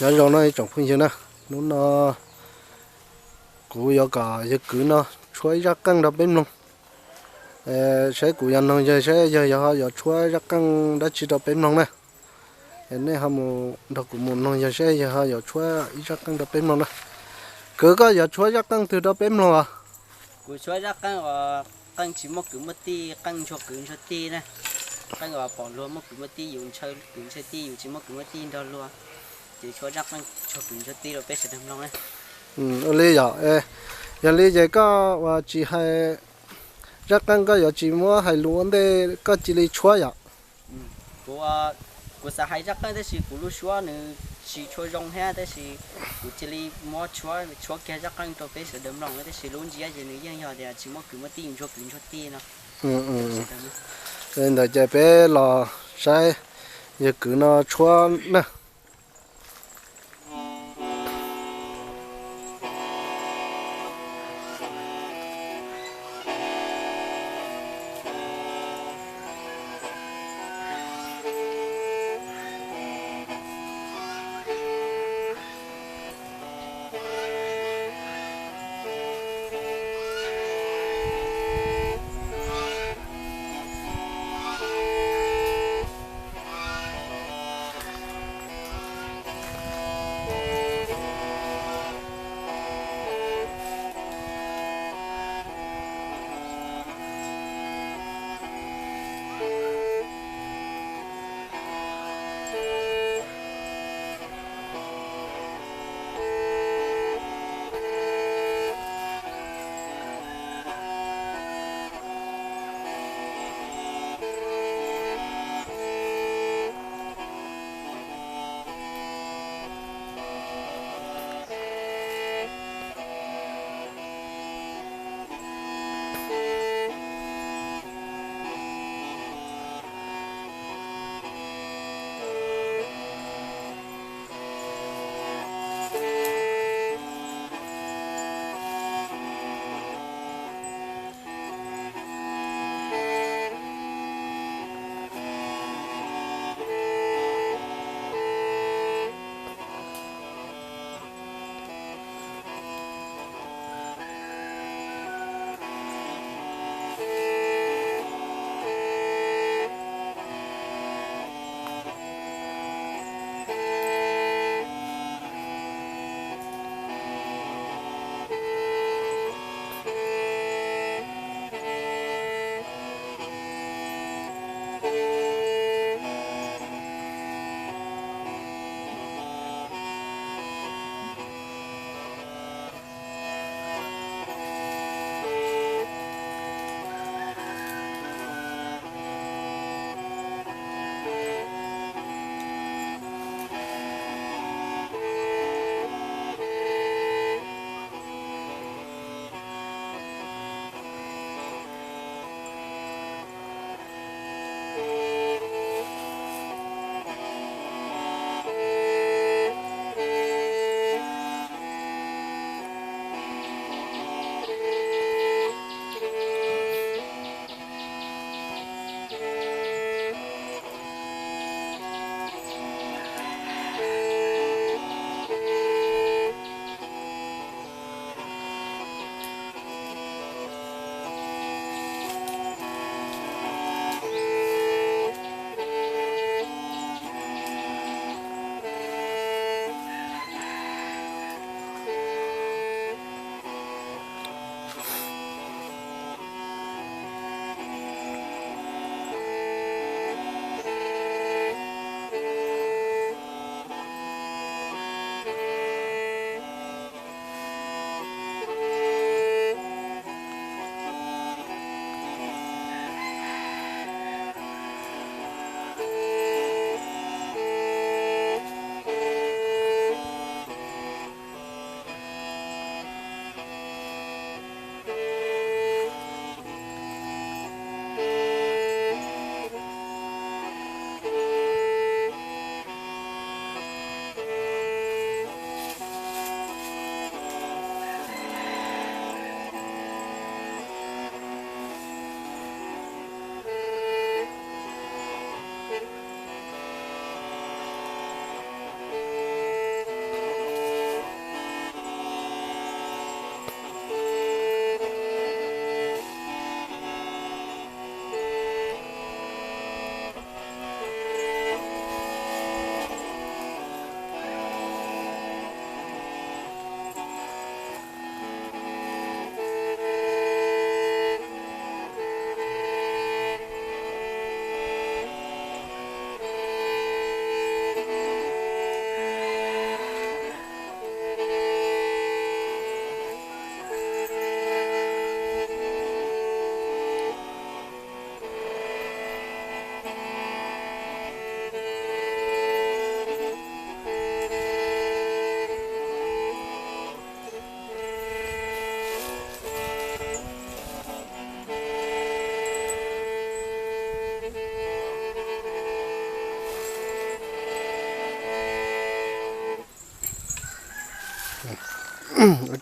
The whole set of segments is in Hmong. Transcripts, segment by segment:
Nyob zoo no ib tsoom phooj ywg na, hnub no kuv yuav kom yawg kwv no tshuab ib zaj qeej rau peb mloog. Saib kuv yuav noog yawg saib yawg yuav ho yuav tshuab zaj qeej dab tsi rau peb mloog na. Es nej ho mus nrog kuv mus noog yawg saib yawg ho yuav tshuab ib zaj qeej rau peb mloog na. Kwv, koj yuav tshuab zaj qeej twg rau peb mloog os? Kuv tshuab zaj qeej uas qeej tsis muaj kwv muaj tij, qeej ntsuag kwv ntsuag tij na. Qeej uas pom luag muaj kwv muaj tij, yus ntshaw kwv ntshaw tij, yus tsis muaj kwv muaj tij nrog luag, ces tshuab zaj qeej ntsuag kwv ntsuag tij rau peb sawv daws mloog na. Ua li yom. Yog li ces koj uas tsis hais zaj qeej, koj yuav tsis muab hais lus ua ntej, koj cia li tshuab yom. Kuv, kuv xav hais zaj qeej tab sis kuv lub suab nws tsis tshua zoo thiab, tab sis kuv cia li muab tshuab, tshuab kiag zaj qeej rau peb sawv daws mloog, tab sis lub ntsiab ces nws yeej yog tias tsis muaj kwv muaj tij, ntsuag kwv ntsuag tij no. Li ntawd ces peb los saib yawg kwv no tshuab na.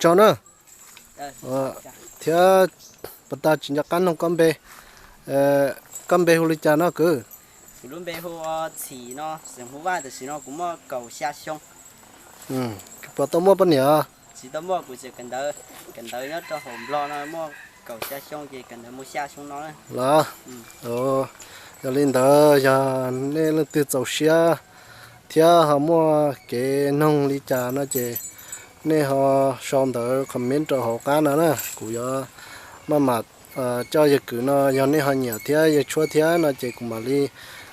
Tsaug na. Thiab puas tau tsis nco qab nug koj npe, koj npe hu li cas no kwv? Kuv lub npe hu Txhim no, xeem Hmoob Vaj, tam sim no kuv muaj kaum xya xyoo. Puas tau muaj poj niam? Tsis tau muaj, kuv tseem kawm ntawv, kawm ntawv nyob rau hauv Nplog no muaj kaum xya xyoo ces kawm ntawv mus xya xyoo no. Los, yog li ntawd yog nej leej twg txaus siab thiab ho muaj kev noog li cas no ces nej ho sau ntawv comment rau hauv qab no na, kuv yuav maj mam coj yawg kwv no, yog nej ho nyiam thiab yawg tshuab thiab no ces kuv mam li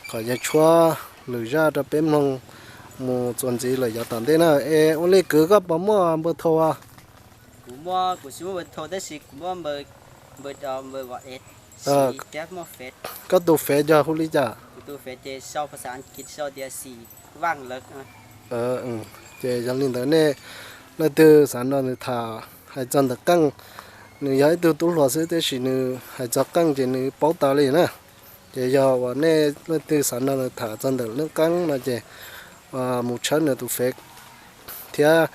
kom yawg tshuab lwm zaj rau peb mloog mus txuas ntxiv lawm yav tom ntej na. Es ua li kwv koj puas muaj npawb thau? Kuv muaj, kuv tsis muaj npawb thau tab sis kuv muaj npawb, npawb, npawb, koj tus Face yog hu li cas? Kuv tus Face ces sau phas xas Askiv sau tias Xim Vaj lawm. Ces yog li ntawd nej leej twg xav nrog nws tham hais txog ntawm qeej, nws yog ib tug tub hluas xwb tiam sis nws hais txog qeej ces nws paub tas li na. Ces yog uas nej leej twg xav nrog nws tham txog ntawm lub qeej no ces mus tshawb nws tus Face, thiab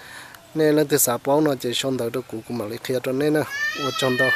nej leej twg xav paub no ces sau ntawv rau kuv, kuv mam li qhia rau nej na. Ua tsaug ntau.